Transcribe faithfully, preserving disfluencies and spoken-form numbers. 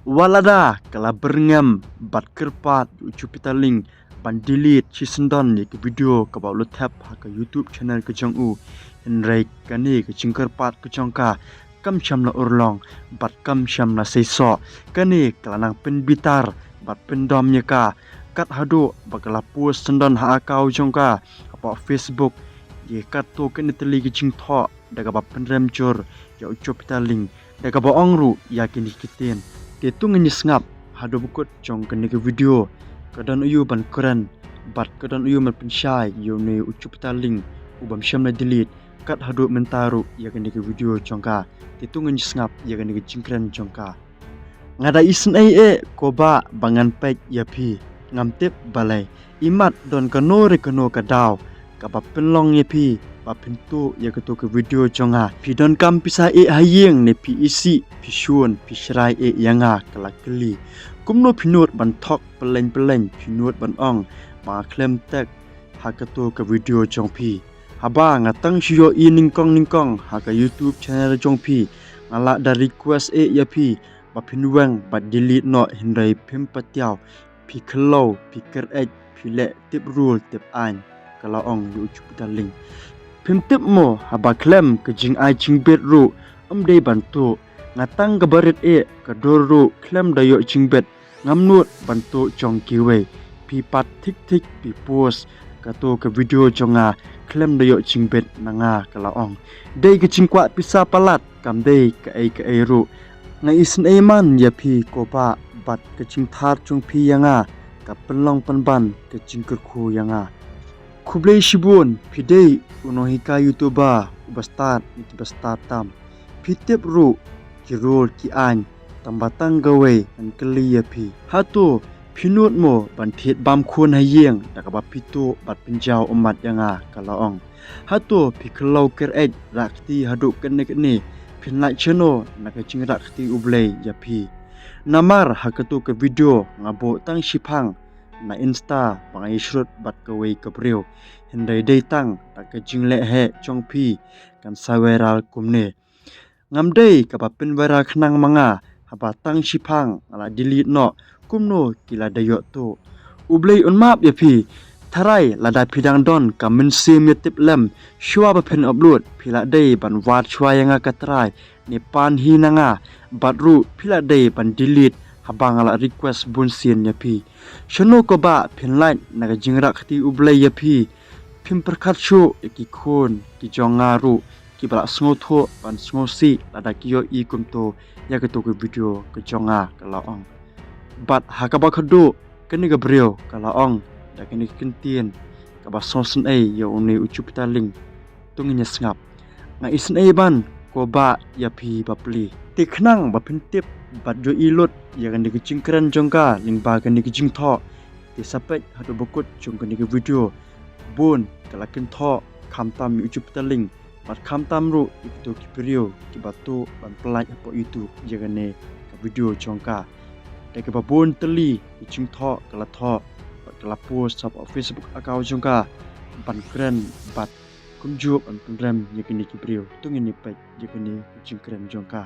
Wat lada ka la byrngem bad kyrpad ïa u Jupiter Ling ban delete shisyndon ïa ka video kaba u la thep ha ka YouTube channel ka jong u, hynrei kane ka jingkyrpad ka jong ka kam shym la urlong bad kam shym la seisoh. Kane ka la nang pynbitar bad pyndom ïa ka kat haduh ba ka la post syndon ha account jong ka hapoh Facebook ïa katto katne tylli ka jingthoh da kaba pynrem jur ïa u Jupiter Ling da kaba ong ruh ïa kine ki ktien: Te to ngin ïa sngap haduh ba kut jong kane ka video, ka don aïu ban kren bad ka don aïu ban pynshai ïa une u Jupiter Ling u bym shym la delete, kat haduh mynta ruh ïa kane ka video jong ka. Te to ngin ïa sngap ïa kane ka jingkren jong ka. Nga da isynei eh ko bah ba ngan peit ïa phi, ngam tip balei. Imat don kano re kano ka daw kaba pynlong ïa phi ba phin tuh ïa kato ka video jong nga. Phi donkam pisa eh ha ïing ne phi isih, phi shun, phi shrai eh ïa nga, ka la kylli. Kumno phi nud ban thok pyllein pyllein, phi nud ban ong ba nga khlem tag ha kato ka video jong phi? Haba nga tang shu ïohi nyngkong nyngkong ha ka YouTube channel jong phi, nga la da request eh ïa phi ba phin weng bad delete noh, hynrei phim patiaw, phi khlem, phi kyreit, phi leh tip rul tip aiñ, ka la ong ïa u Jupiter Ling. Phim tip mo, haba khlem ka jingai jingbit ruh ym dei ban tuh. Nga tang kaba rit eh, ka dur ruh khlem da ïoh jingbit, ngam nud ban tuh jong kiwei. Phi pat thik thik phi post kato ka video jong nga khlem da ïoh jingbit na nga, ka la ong. Dei ka jingkwah pisa palat, kam dei kaei kaei ruh. Nga isynei man ïa phi ko bah bad ka jingthar jong phi ïa nga ka pynlong pynban ka jingkyrkhu ïa nga. Khublei shibun, phi dei u nonghikai YouTuber uba stad ne kiba stad tam. Phi tip ruh ki rul ki aiñ, tang ba tang kawei ngan kylli ïa phi. Hato phi nud mo ban thied bam khun ha ïing da kaba phi tuh bad pynjaw ummat ïa nga, ka la ong. Hato phi khlem kyreit rah kti haduh kane kane, phin lait shano na ka jingrah kti U Blei ïa phi? Namar ha kato ka video nga buh tang shiphang na Insta ba nga ïashrut bad kawei ka briew, hynrei dei tang da ka jingleh heh jong phi kan sa viral kumne. Ngam dei kaba pynviral khnang ma nga, haba tang shiphang nga la delete noh, kumno ki la da ïoh tuh? U Blei un map ïa phi. Tharai lada phi dang don ka mynsiem ïa tip lem, shuwa ba phin upload phi la dei ban wad shuwa ïa nga ka trai ne pan hi na nga, bad ruh phi la dei ban delete haba nga la request bun sien ïa phi. Shano ko bah phin lait na ka jingrah kti U Blei ïa phi? Phim pyrkhat shuh ïa ki khun ki jong nga ruh kiba la sngewthuh ban sngewsih lada ki ïohi kumto ïa kato ka video ka jong nga, ka la ong. Bad ha kaba khatduh kane ka briew ka la ong da kane ka kyntien kaba sngewsynei ïa une u Jupiter Ling. To ngin ïa sngap. Nga isynei ban ko bah ïa phi bapli. Te khnang ba phin tip bad ïohi lut ïa kane ka jingkren jong ka lyngba kane ka jingthoh, te sa peit haduh ba kut jong kane ka video. Bun ka la kynthoh khamtam ïa u Jupiter Ling bad khamtam ruh ïa kito ki briew kiba tuh ban pyllait hapoh YouTube ïa kane ka video jong ka. Da kaba bun tylli ki jingthoh ka la thoh bad ka la post hapoh Facebook account jong ka ban kren bad kumjuh ban pynrem ïa kine ki briew. To ngin ïa peit ïa kane ka jingkren jong ka.